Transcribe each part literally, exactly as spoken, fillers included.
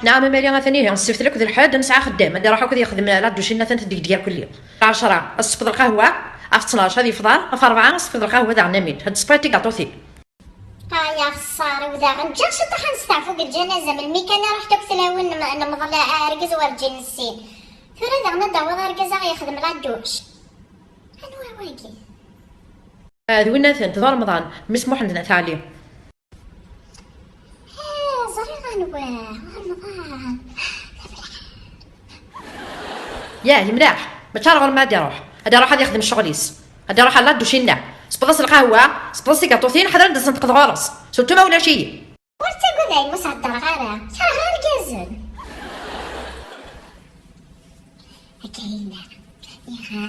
Nɛam a Mali, atan ihi, ssebt akk d lḥedd, nesɛa axeddam, ad iruḥ akk ad yexdem la douche-nni, atan tdegdeg akk-lli. Ɛecra, ad tsefḍ lqahwa, ɣef ttnac ad yefḍer, ɣef rebɛa ad tsefḍ lqahwa daɣen, amin, ad tsefḍ tigatutin. Ay axeṣṣar-iw daɣen, ǧǧiɣ ciṭuḥ ad nesteɛfu deg lǧanaza, melmi kan i ruḥent akk tlawin n, n, nemḍel argaz werǧin nessin. Tura daɣen ad d-tawiḍ argaz a ɣ-yexdem la douche. Anwa wagi? Ah, d winna-tent, d Remḍan, mmi-s Muḥend n At Ɛli. Ah, ẓriɣ anwa, Remḍan. Yah, yemlaḥ. Mačči ar ɣur-m ad iruḥ. Ad iruḥ ad yexdem ccɣel-is. Ad iruḥ ar la douche-nni. Sbeḍ-as lqahwa, sbeḍ-as tigaṭutin, ḥader ad d-senṭqeḍ ɣur-s. Surtout ma ulac-iyi. Ur ttagad a yemma, ur s-heddreɣ ara. Kerheɣ irgazen. Akka yella. Iha,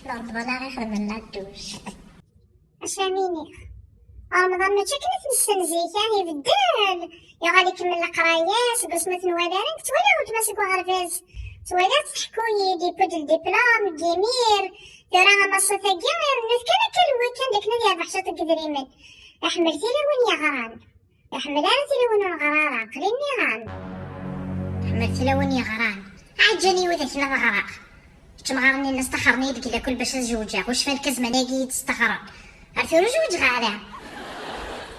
Remḍan ara ixedmen la douche. Acu am-iniɣ? Remḍan mačči akken i t-nessen zik, ah, ibeddel. Yuɣal ikemmel leqraya, seg wasmi ur t-nwala ara, nekk ttwaliɣ weltma seg uɣerbaz. Ttwaliɣ-tt tḥekku-yi-d, yewwi-d ldiplom, deg imir. Tura amaṣut-agi, irennut kan akka lewwi kan, d akken ad yerbeḥ ciṭ n yedrimen. Iḥemmel tilawin yeɣran. Iḥemmel ara tilawin ur neɣri ara, aql-i nniɣ-am. Iḥemmel tilawin yeɣran. Ɛeǧǧan-iyi widak ad ɣreɣ. Kečč mɣaren-nni staxren-iyi deg lakul bac ad zewǧeɣ, ur cfiɣ lkazman-agi i yi-d-staxren. Ar tura ur zewǧeɣ ara.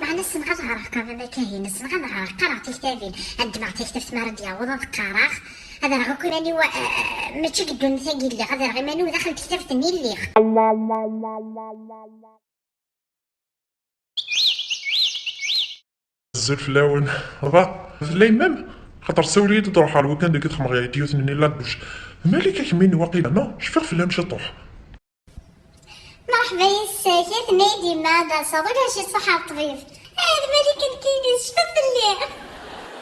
Meɛna ssneɣ ad ɣreɣ, qabel ma kahin, ssneɣ ad ɣreɣ, qqareɣ tiktabin, ad ddmeɣ taktabt mi ara d-yaweḍ ad qqareɣ, ad rreɣ akk iman-iw, eh, eh, mačči deg ddunit-agi i lliɣ, ad rreɣ iman-iw daxel tektabt-nni i lliɣ. Azul fell-awen. Va, fell-ay même, xaṭer sawel-iyi-d ad ruḥeɣ lwikan deg txemɣirit yiwet-nni la douche. D Malika kemmini waqila, non? Cfiɣ fell-am ciṭuḥ. Merḥba yes-k, a tenna-yi-d yemma ad d-taseḍ, ulac iṣaḥ ar ṭṭbib. Ah, d Malika nekkini, tecfiḍ fell-i?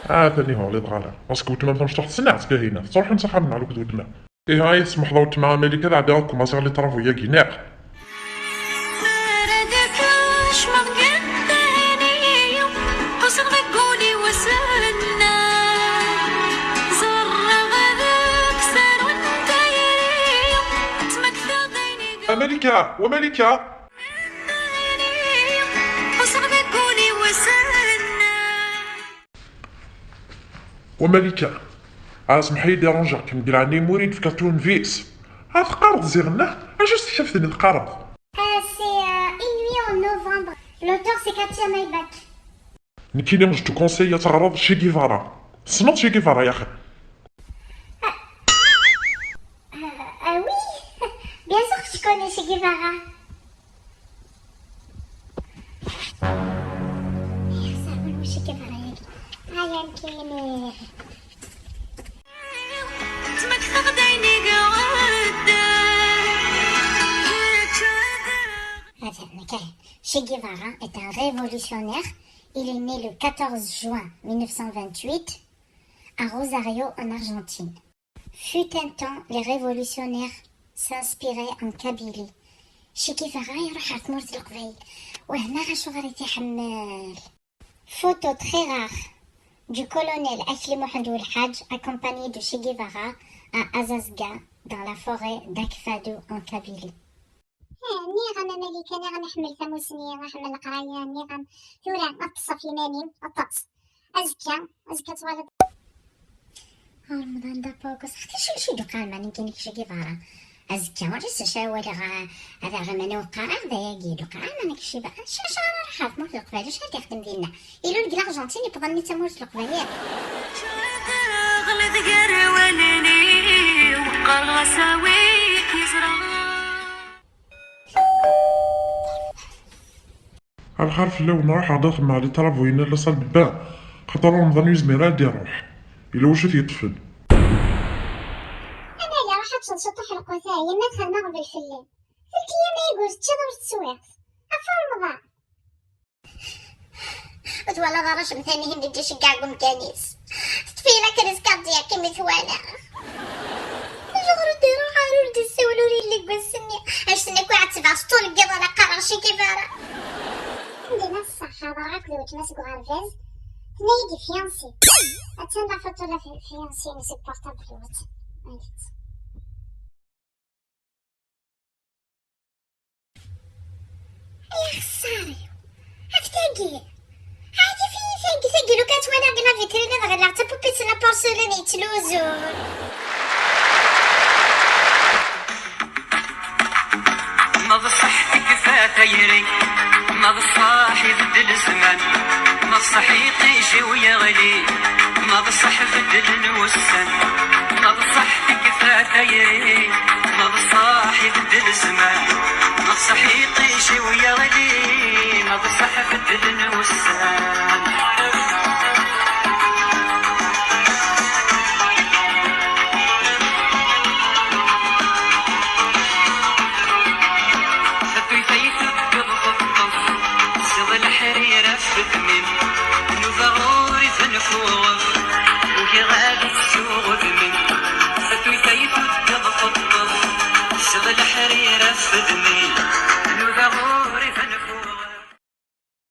Ah, tani holiḍ ɣara. Parce que weltma tamecṭuḥt sneɣ-tt Kahina, tettruḥun s axxam-nneɣ akked weltma. Ihi, ay tsemḥeḍ a weltma Malika, ad ɛeddiɣ ad kumaṣiɣ les travaux-agi, neɣ? A Malika, wa Malika! Wa Malika, ah, semḥ-iyi dérangeɣ-kem, di leɛnaya-m ur iyi-d-tefkiḍ turnevis. Ah, teqqareḍ ziɣen, ah? Acu s tektabt-nni teqqareḍ? Ah, c'est, euh, Une nuit en novembre. L'auteur, c'est Katia Maybach. Nekkini, je te conseille ad teɣreḍ Che Guevara. Tessneḍ Che Guevara, yaxi? Ah, ah, ah oui. Bien sûr que je connais Che Guevara. Yeḥṣa win wacu i yeḍra yagi. Aya nekkini. Ttmekteɣ-d ayen i iɛeddan. Atan, kahin. Che Guevara est un révolutionnaire. Il est né le quatorze juin mille neuf cent vingt-huit à Rosario, en Argentine. Fut un temps, les révolutionnaires s'inspiraient en Kabylie. Che Guevara iruḥ ɣer tmurt n Leqbayel. Wehmeɣ acuɣer i t-iḥemmel. Photo très rare du colonel Akli Mohamed Oulhadj accompagné de Che Guevara à Azazga, dans la forêt d'Akfado en Kabylie. Ah, nniɣ-am a Malika, nniɣ-am iḥemmel tamusni, iḥemmel leqraya, nniɣ-am. Tura, ad teṭṭseḍ ɣef yiman-im, ṭṭes. Azekka, azekka ad tuɣaleḍ. Remḍan d apogos, ḥaca acu i d-uqaren, ma nekkini Che Guevara. Azekka, ur s-acu ara walaɣ, ah, ad aɣ iman-iw qqareɣ, d ayagi i d-uqaren, ma nekk Che Guevara. Acu, acu ara ruḥeɣ ɣer tmurt n Leqbayel, acu ara d-ixdem dinna? Ilul deg l'Argentine, yewweḍ-nni d tamurt n Leqbayel. Ɣled gar wallen-iw, qqareɣ-as a wi k-yeẓran. Lxir fell-awen, ruḥeɣ-d ad xedmeɣ les travaux-ina n la salle de bain, xaṭer Remḍan ur yezmir ara ad d-iruḥ. Yella wacu t-yeṭṭfen. Amali, ruḥ ad teččeḍ ciṭuḥ lqut-a, yemma txedmeɣ ɣbel fell-i. Telt yyam ay ur teččiḍ ur teswiḍ. Ɣef Remḍan. Ur twalaḍ ara cemtan-ihin deg iceggeɛ deg umkan-is? Teṭṭef-iyi la crise cardiaque imi twala. Acuɣer ur d-iruḥ ara, ur d-issawel, ur yelli deg wass-nni? Anect-nni akk i ɛettbeɣ s ṭṭul n yiḍ ala qqareɣ Che Guevara. Anda la ṣṣeḥ, ḥaḍreɣ akked weltma seg uɣerbaz, tenna-yi-d fiancé. Attan la photo la fi-, fiancé-ines deg portable-iw. Ay axeṣṣar-iw! Af tagi! Ɛjeb-iyi tagi, tagi lukan ttwaliɣ deg la vitrine ad ɣilleɣ d tapupitt n la Sulen yettluzun. Ma d ṣṣeḥ tekfa tayri, ma d ṣṣaḥ ibeddel zzman, ma d ṣṣeḥ iṭij-iw yeɣli, ma d ṣṣeḥ beddlen wussan, ma d ṣṣeḥ tekfa tayri, ma d ṣṣaḥ ibeddel zzman, ma d ṣṣeḥ iṭij-iw yeɣli, ma d ṣṣeḥ beddlen wussan. Xeṭṭi tayet deg teṭṭef, siḍ leḥrir af udem-im. Nudaɣ ur izenfuɣ, ugiɣ ad ittuɣ udem-im. Xeṭṭi tayet deg teṭṭef, siḍ leḥrir